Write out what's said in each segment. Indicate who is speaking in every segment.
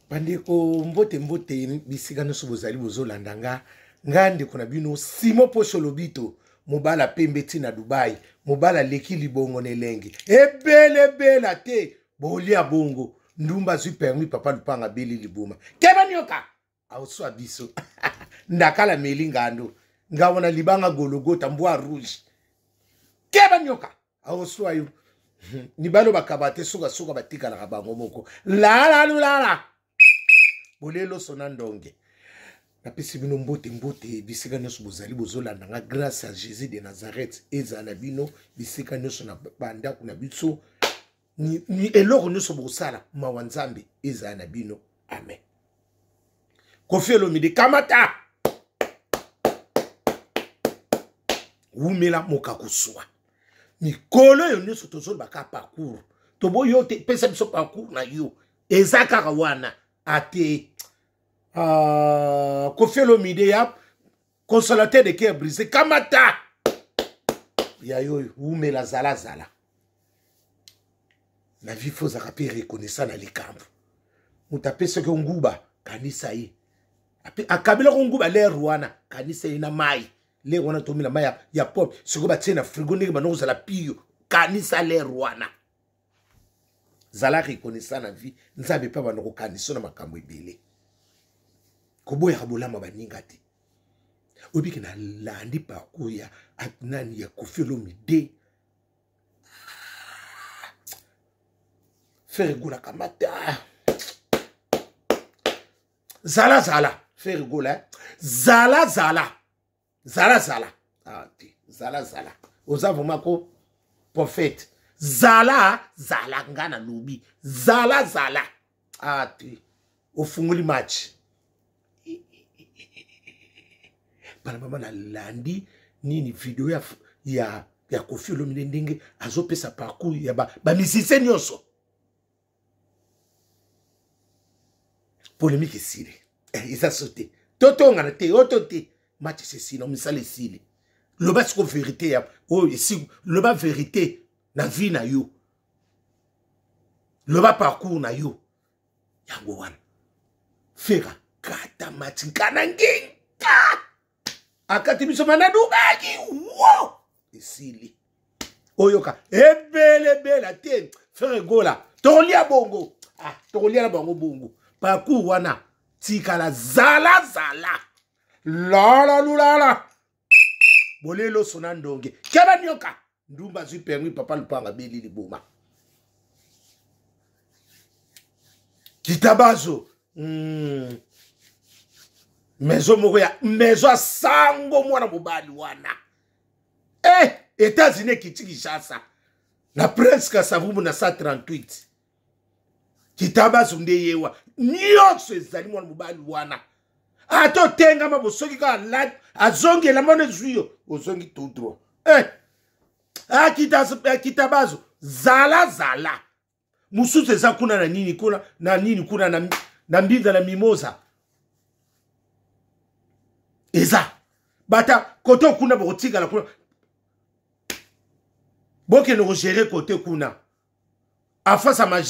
Speaker 1: Bandeko, mbote mbote bisika nyonso bozali bozolanda nga. Nga ndeko na bino Simon Posho Lobito, mobala pembe ti na Dubai, mobala leki libongo na elengi. Ebele bela te, bolia bongo. Ndumba azwi permis papa lupanga beli libuma. Keba nyoka! Aoswa biso. Ndakala meli ngando. Ngawo na libanga gologota mbwa rouge. Keba nyoka! Aoswa yo. Mibalo bakaba te sukasuka batikalaka bango moko. Lala lulala. Bolelo sona ndonge. Napesi bino mbote mbote bisika nyonso bozali bozolanda nga grâce à Jésus de Nazareth ezala na bino bisika nyonso na bandako na biso ni eloko nyonso bokosala mawa Nzambe ezala na bino. Amen. Koffi Olomide kamata wumela mokakuswa mikolo oyo nyonso tozoloba kaka parcours toboyi yo te pesa biso parcours na yo eza kaka wana ate Koffi Olomide ya consolateur de cœur brisé kamata ya yo wumela zala zala na vie fo ozalaka mpe reconnaissant na likambo moto apesaki yo nguba kanisa ye akabelaki nguba lere wana kanisa ye na mai lere wana tomela mai ya pompe sikoyo batie na frigo ndenge banda kozala pio kanisa lere wana zala reconnaissant na vie nzambe mpe abanda kokanisa na makambo ebele koboyaka bolama baninga te oyebiki nalandi parcours ya nani ya Koffi Olomide Ferre Gola kamata zala zala Ferre Gola eh? zala zala zala zala ah, te zala zala oza vraiment ko prophète zala zala nga na lobi zala zala ah te ofungoli match bana mama nalandi nini video ya Koffi Olomide ndenge azopesa parcours ya ba musicien nyonso. Polémique esili eza so te totongana te oto te match esesili misala esili loba siko vérité ya oyo esi loba vérité na vie na yo loba parcours na yo yango wana Fera kata match nkana nginga akati biso mana Dubai wo esili oyoka ebelebela te Ferre Gola tokolia bongo tokolia na bango bongo parcours wana tikala zala zala lala lulala bolelo sona ndonge keba nyoka ndumba azwi permis papa lupanga beli liboma kitabazo maison moko ya maison asango mwana mobali wana États-Unis ekiti Kinshasa na Prince Kasavubu na 138 kitabazo nde yewa nyonso ezali mwana mobali wana ata otengama bosoki kaka azongi elamba wana ezwi yo ozongi tout droit akitabazo zala zala mosusu eza kuna na nini kuna na nini kuna na mbinza na mimosa eza bata kote kuna bokotikala kuna bokende kogere kote kuna afasa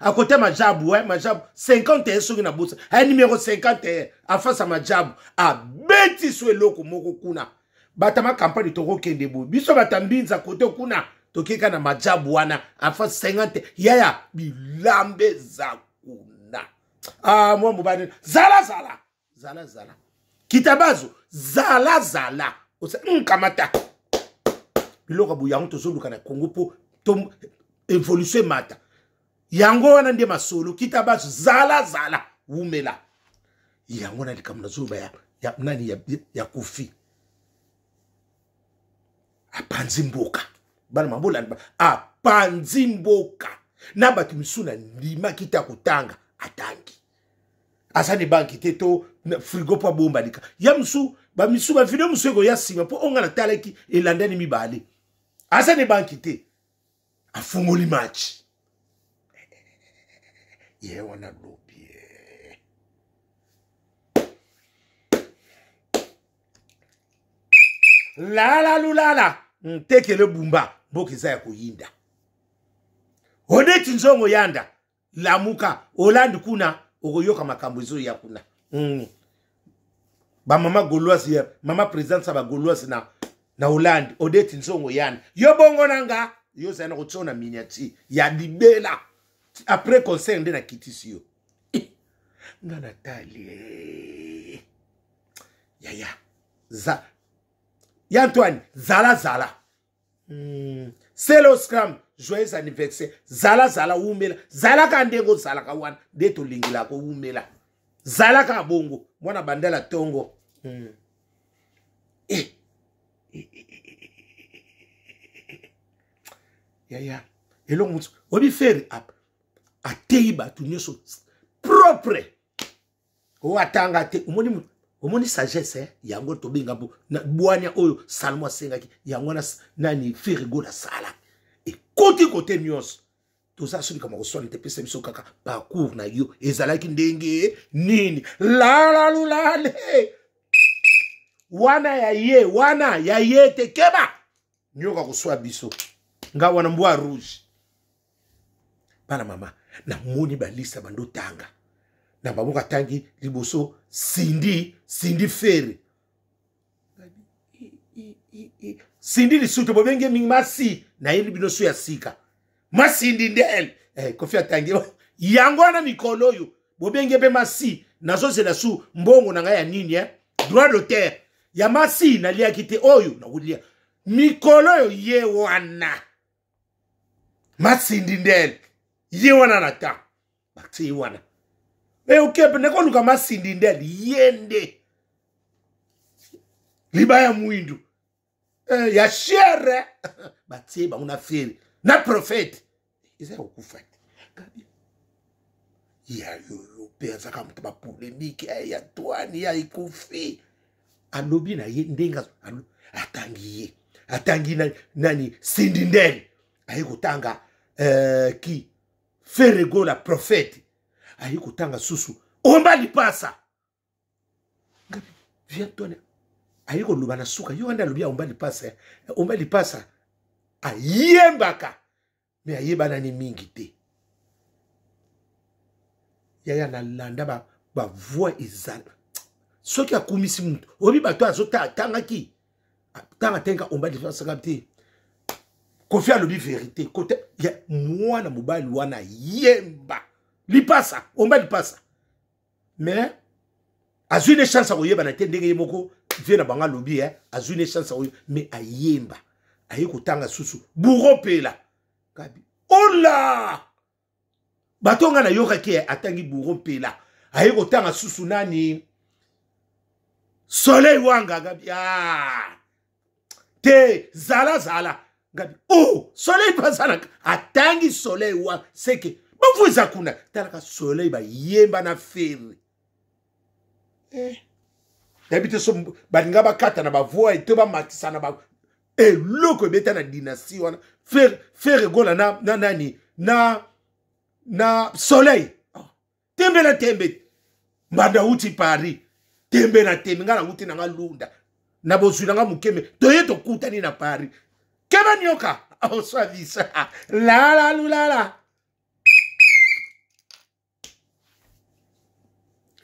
Speaker 1: akote majabu majabu 51 soki na bosa ay numéro 51 afasa majabu abeti so eloko moko kuna bata ma campagne tokokende boye biso bata mbinza kote kuna tokeka na majabu wana afasa 50 yaya bilambe za kuna mwa mobali zala zala zala zala kitabazo zala zala osa nkamata biloko boye yango tozoluka na Congo po to évolution emata yango wana nde masolo kitabazo zala zala wumela yango na likambo nazoloba ya nani ya Koffi apanzi mboka bana mabolanda apanzi mboka na bato misusu na ndimaki te akotanga atangi aza ne banki te to frigo mpo abomba lika ya mosusu bamisusu bavideo mosusu ekoya nsima mpo onga natalaki elandani mibale aza ne banki te afungoli match ye wana lobi lala lulala ntekele bumba mboka eza ya koyinda oneti nzongo yanda lamuka Hollande kuna. Okoyoka makambo ezoya kuna. Bamama gauloise ya mama présidente ya bagauloise na Hollande, Odete Nzongo yana yo bongo na nga, yo ozali na kotia na miniature ya libela. Après concert nde nakitisi yo. Eh, nga natali eh. Yaya za ya Antoine, zala zala. Selo Scram, joyeux anniversaire. Zala zala, wumela, zalaka ndenge ozalaka wana nde tolingelaka. Wumela, zalaka bongo, mwana bandala tongo. Eh. Eh, eh, eh, yaya, eloko mosusu oyebi, Ferre ateyi bato nyonso propre. Oyo atanga te, omoni, omoni sagesse, eh? Yango tobenga bwania oyo Salomo asengaki yango wana. Nani Ferre Gola asala ekoti kote nyonso. Toza so likambo koswana te. Pesa biso kaka parcours na yo, ezalaki ndenge nini? Lalalulale wana ya ye, wana ya ye te. Keba, nyoka koswa biso. Nga wana mbwa rouge. Bana mama, namoni balisa bando tanga na bango, atangi liboso Cindy, Cindy Ferre, Cindy lisusu bobenge mingi masi. Nayebi bino so ya sika, masindi ndel eh, Kofi atangi yango wana. Mikolo oyo bobenge mpe masi. Nazozela su mbongo na ngai ya nini, eh? Droit d'auteur ya masi naliaki te, oyo nakolia mikolo oyo. Ye wana masindi ndel, ye wana na ta batie ye wana. E okepe nakoluka masindi ndel, ye nde libaya mwindu eh, ya chere. Batie bango na Ferre na prophète, eza ya kokufa te. Gabi ya yoyo mpe azaka moto bapolémique ya Antoine ya ekufi. Alobi na ye ndenge atangi ye, atangi nani, Cindy Ndel, aye kotanga ki Ferre Gola, prophète, aye kotanga susu Omba Lipasa. Viens Antoine aye koloba na suka yo wana, alobi ya Omba Lipasa. Omba Lipasa ayembaka me ayebanani mingi te. Yaya, nalanda bavoix ba ezala soki akumisi mutu, oyebi bato azotangaki tanga tenga Omba Lipasa te. Kofi alobi vérité kote ya mwana mobali wana, yemba lipasa, Omba Lipasa, mais azwi ne chance ya koyebana te ndenge ye moko vie na bango alobi, eh, azwi ne chance ya koyeba, mais ayemba. Aye kotanga susu Bouro Mpela. Kabi ola bato nga nayokaki, atangi Bouro Mpela, aye kotanga susu nani, Soleil Wanga. Gabi, ah, te, zala zala. Ngabi, oh, Soleil bazalaka, atangi Soleil Wanga seke bavu eza kuna. Talaka Soleil bayemba na Ferre, eh. Nayebi te so balinga bakata na bavoix to bamatisa na ba eloko ebeta na dynastie wana. Ferre Gola na nani na Soleil, oh. Tembe na tembe, mbanda uti Paris, tembe na tembe. Ngai nauti na nga Lunda na bozwi na nga mokeme, toye tokutani na Paris. Keba, nyoka oswa biso. Lala lulala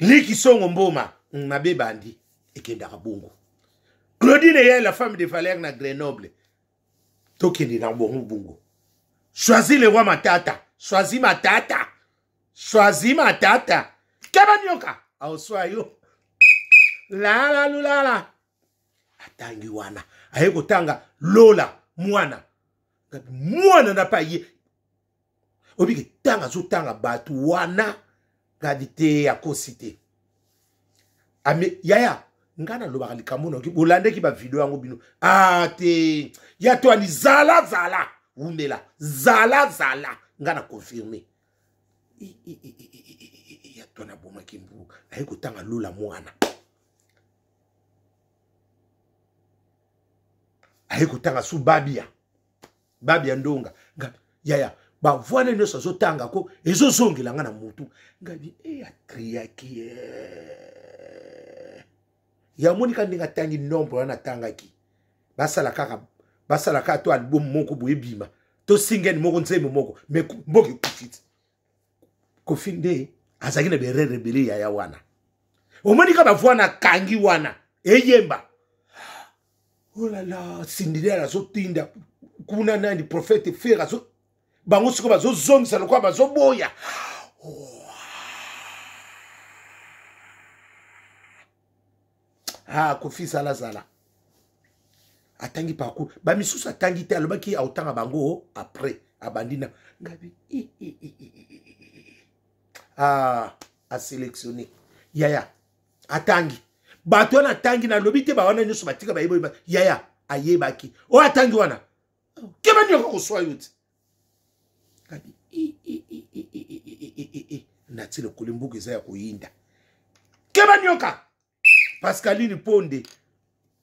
Speaker 1: liki songo mboma mabe bandi ekendaka bongo. Claudine Eyai, la femme de Valère na Grenoble, tokende na bongo bongo. Choisis le roi Matata, choisis Matata, choisis Matata. Keba, nyoka aoswa yo. Lala lulala atangi wana, aye kotanga Lola mwana mwana na pa ye obiki ntango azotanga bato wana. Kadi te, akosi te. Ame yaya, ngai nalobaka likambo nayoki. Bolandaki bavideo yango bino. A te ya toani, zala zala, wumela, zala zala. Ngai na confirme ya to nabomaki mbu. Aye kotanga Lola mwana, aye kotanga su Babia, Babia Ndonga. Ngabi yaya, bavwana nyonso azotanga ko ezozongela nga na mutu. Ngabi e atriaki e. Yamonika ndenge atangi nombre wana atangaki, basala kaka, basala kaka to album moko boye ebima to singene moko, nzembo moko, me mboka ekufi ti. Kofi nde Azalaki na berere ebele yaya wana. Omoni ka bavoi na kangi wana eyemba. Oh là là, Cinderella azotinda kuna nani prophète Ferre azo bango sikoyo bazozongisa lokola bazoboya. Oh. Ah, Kofi zala zala. Atangi parcours. Ba misusu atangi te alobaki aotanga bango après abandi na ngabi. Ah, a sélectionner. Yaya atangi. Bato wana atangi nalobi te ba wana nyonso batika bayeba yaya ayebaki. Oyo atangi wana. Keba nyoka koswa yo te. Ngabi. Nati lokoli mbuka eza ya koyinda. Keba nyoka. Pascaline Ponde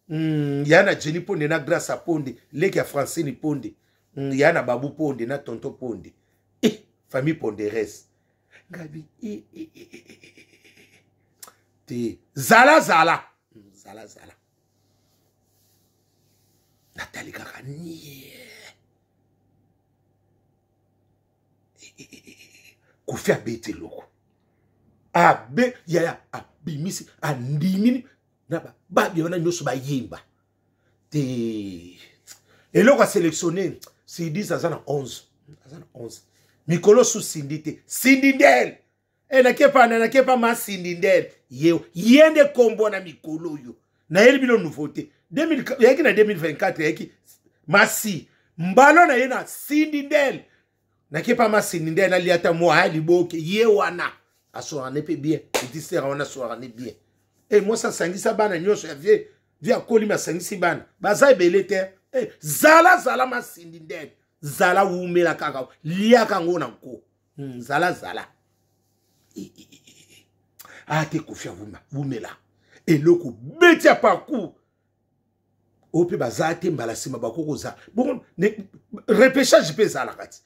Speaker 1: ya na Jenny Ponde na Grace Ponde leki ya Francine Ponde ya na Babu Ponde na Tonton Ponde eh, famille Ponderes ngabi eh, eh, eh, eh, eh, te zala zala zala zala natali kaka nie Kofi abeti eloko abe yaya abimisi andimi na bababi wana nyonso bayemba te eloko aselectionne sidis aza na 11 aza na 11 mikolo su sindi te sindi ndele e nakepa na nakepa ma sindi ndele ye ye nde kombo na mikolo oyo nayeli bino nouveauté yaki na 2024 yaki masi mbalo na ye na sindi ndele nakepa masini nde nalia ata mwa aya liboke ye wana asolaka ne mpe bien petit sera wana asolaka ne bien e mwasi asangisa bana nyonso ya vie vie akolimi asangisi bana baza ebele te e zala zala masindi nde zala wumela kaka liaka yango na nko zala zala ah te kofi avuma wumela eloko beti ya parcours oyo mpe baza te mbala nsima bakoki kozala bongo repêchage mpe ezalaka ti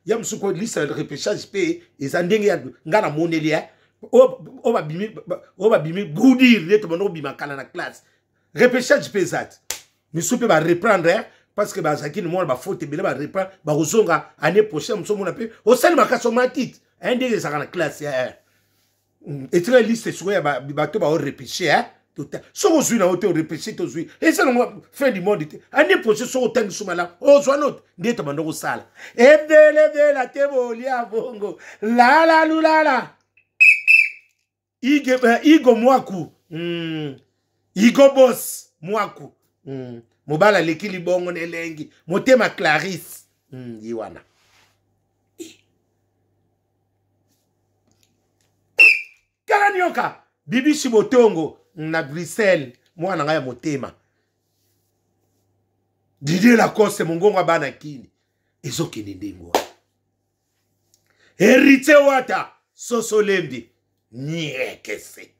Speaker 1: ya mosusu ko liste ya repêchage mpe eza ndenge ya ngai namoneli ya oyo babimi goudir nde tobanda kobima kala na classe repêchage mpe eza ti misusu mpe bareprendre parce que bazalaki na mwana bafaute ebele bareprendre bakozonga année prochaine mosusu omona mpe osali makasi omatite ndenge ezalaka na classe etikali liste sikoyo ya bato bao repêche eh? tota soki ozwi na yo te orepêche te ozwi eza nango fin du monde te année prochaine soki otangi so malamu ozwa note nde tobanda kosala ebelebela te bolia bongo lalalulala igo mwaku igo bos mwaku mobali aleki libongo na elengi motema clarisse ye wana kala nioka bibishi botongo na Bruxelles mwana ngai ya motema Didier Lacoste mongongo ya bana kini ezokende ndenge wana Héritier Wata soso lembi niekese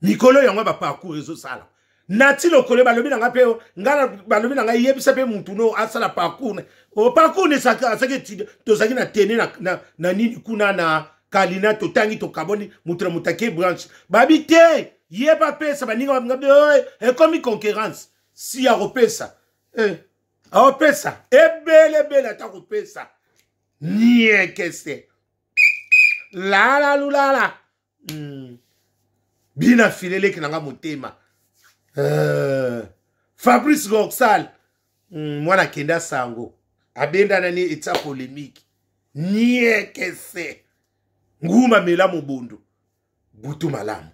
Speaker 1: mikolo yango ba parcours ezosala nati lokole balobi na nga mpe nga balobi na ngai yebisa mpe mutu no asala parcours o parcours ne asaki étude tozalaki na tene na, na, na nini kuna na kalina totangi tokaboni mutu na mutu ake branche babi te ye bapesa baninga babi ekomi concurrence si akopesa eh, akopesa ebele ebele ata kopesa niekese lala lulala Bina file leki na nga motema. Fabrice Goxal mwana kenda sango abendana ni etia polemique niekese nguma mela mobondo butu malamu.